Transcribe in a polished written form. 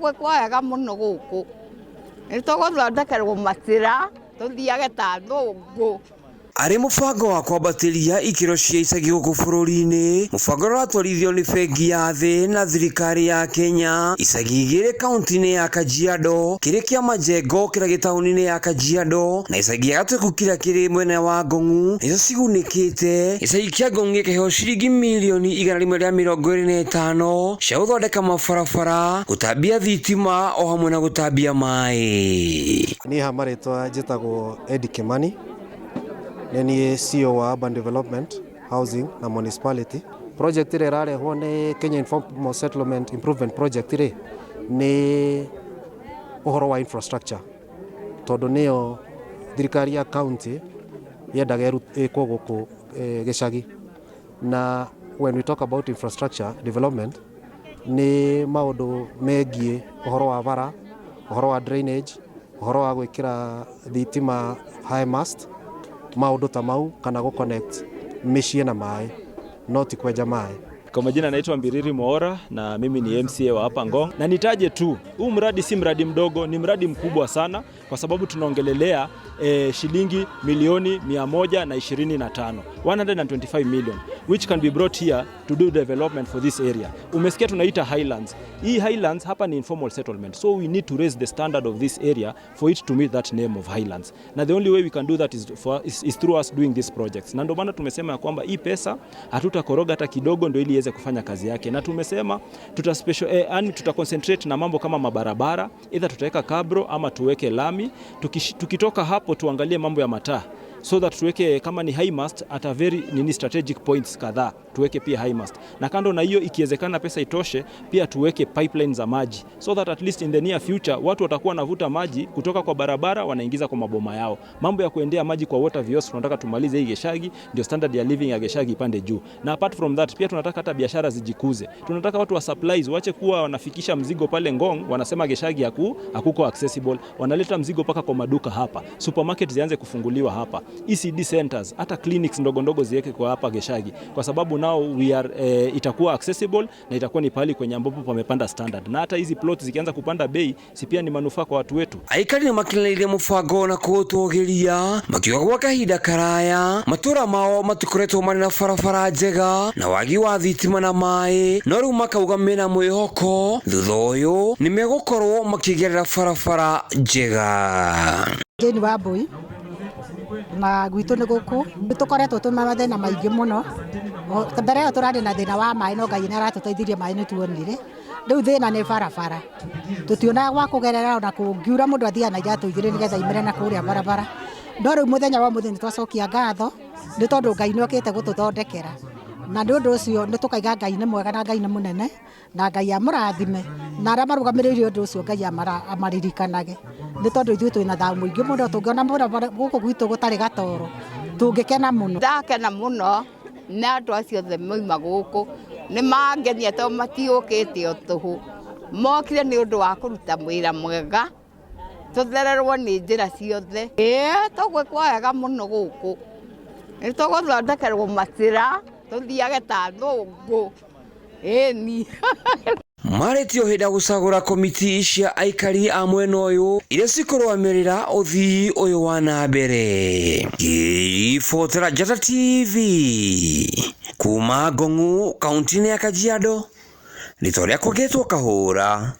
Tũgwĩkwo wega mũno gũkũ. Nĩ tũgũthondekerwo matĩra tũthiage ta thũngũ. Arĩ mũbango wa kwambatĩria ikĩro cia icagi gũkũ bũrũri-inĩ, mũbango ũrĩa ũratwarithio nĩ Bengi ya Thĩ na thirikari ya Kenya, icagi igĩrĩ kauntĩ-inĩ ya Kajiado, kĩrĩ kĩa Majengo kĩrĩa gĩ taũni-inĩ ya Kajiado na icagi gĩa Gatweku kĩrĩa kĩrĩ mwena wa Ngong'u nĩcio cigunĩkĩte. Gĩcagi kĩa Ngong'u gĩkĩheo ciringi mirioni 125 cia gũthondeka mabarabara, gũtambia thitima o hamwe na gũtambia maĩ. Niĩ ha marĩtwa njĩtagwo Eddie Kimani, nĩ niĩ CEO wa Urban Development, Housing na Municipality. Project ĩrĩa ĩrarehwo nĩ Kenya Informal Settlement Improvement Project rĩ, nĩ ũhoro wa infrastructure tondũ nĩyo thirikari ya county yendaga ĩkwo gũkũ gĩcagi. Na when we talk about infrastructure development nĩ maũndũ megiĩ ũhoro wa bara, ũhoro wa drainage, ũhoro wa gwĩkĩra thitima high mast, maũndũ ta mau kana gũ connect mĩciĩ na maĩ no ti kwenja maĩ. Kwa majina naitwa Mbiriri Mwaura na mimi ni MCA wa hapa Ngong. Na nitaje tu, huu mradi si mradi mdogo, ni mradi mkubwa sana kwa sababu tunaongelelea shilingi milioni 125, 125 million which can be brought here to do development for this area. Umesikia tunaita Highlands. Hii Highlands hapa ni informal settlement. So we need to raise the standard of this area for it to meet that name of Highlands. Na the only way we can do that is through us doing these projects. Na ndio maana tumesema ya kwamba hii pesa hatutakoroga hata kidogo ndio ili iweze kufanya kazi yake. Na tumesema tuta special, yani tuta concentrate na mambo kama mabarabara, either tutaweka cabro ama tuweke lami. Tukitoka hapo tuangalie mambo ya mataa so that tuweke kama ni high mast at a very nini strategic points kadhaa tuweke pia high mast, na kando na hiyo ikiwezekana pesa itoshe, pia tuweke pipeline za maji so that at least in the near future watu watakuwa wanavuta maji kutoka kwa barabara wanaingiza kwa maboma yao. Mambo ya kuendea maji kwa water viosk tunataka tumalize hii Geshagi, ndio standard ya living ya Geshagi ipande juu. Na apart from that pia tunataka hata biashara zijikuze. Tunataka watu wa supplies waache kuwa wanafikisha mzigo pale Ngong, wanasema Geshagi hakuko accessible, wanaleta mzigo paka kwa maduka hapa, supermarket zianze kufunguliwa hapa, ECD centers, hata clinics ndogo ndogo ziweke kwa hapa Geshagi, kwa sababu now we are itakuwa accessible na itakuwa ni pahali kwenye ambapo pamepanda standard, na hata hizi plots zikianza kupanda bei, si pia ni manufaa kwa watu wetu. Aikari nĩ makenereire mũbango na kũũtũgĩria makiuga gwa kahinda karaya matũra mao matikoretwo marĩ na barabara njega na wagi wa thitima na maĩ, no rĩu makauga mena mwĩhoko thutha ũyũ nĩ megũkorwo makĩgerera barabara njega. Jane Wambui na gwitũ nĩ gũkũ tũkoretwo twĩna mathĩna maingĩ mũno. Mbere ĩyo tũrarĩ na thĩna wa maĩ, no Ngai nĩ aratũteithirie, maĩ nĩ tuonire. Rĩu thĩna nĩ barabara, tũtionaga gwa kũgerera, ona kũngiura mũndũ athiaga na iratũ igĩrĩ nĩgetha aimĩre na kũrĩa barabara. No rĩu mũthenya wa ũmũthĩ nĩ twacokia ngatho nĩ tondũ Ngai nĩ okĩte gũtũthondekera, na nĩ ũndũ ũcio nĩ tũkaiga Ngai nĩ mwega na Ngai nĩ mũnene na Ngai amũrathime, na arĩa marũgamĩrĩire ũndũ ũcio Ngai amaririkanage, nĩ tondũ ithuĩ twĩna thayũ mũingĩ mũno. Tũngĩona barabara gũkũ gwitũ gũtarĩ gatoro tũngĩkena mũno. Ndakena mũno nĩ andũ acio othe mauma gũkũ, nĩ mangenia tondũ matiũkĩte o tũhũ, mokire nĩ ũndũ wa kũruta wĩra mwega, tũthererwo nĩ njĩra ciothe. Ĩĩ, tũgwĩkwo wega mũno gũkũ, nĩ tũgũthondekerwo matĩra tũthiage ta thũngũ, ĩni. Marĩtio hĩndĩ ya gũcagũra komiti cia aikari a mwena ũyũ iria cikũrũgamĩrĩra ũthii ũyũ wa na mbere. Ngĩribotera Njata TV kuma Ngong'u, kaunti-inĩ ya Kajiado, rĩtwa rĩakwa ngetwo Kahũra.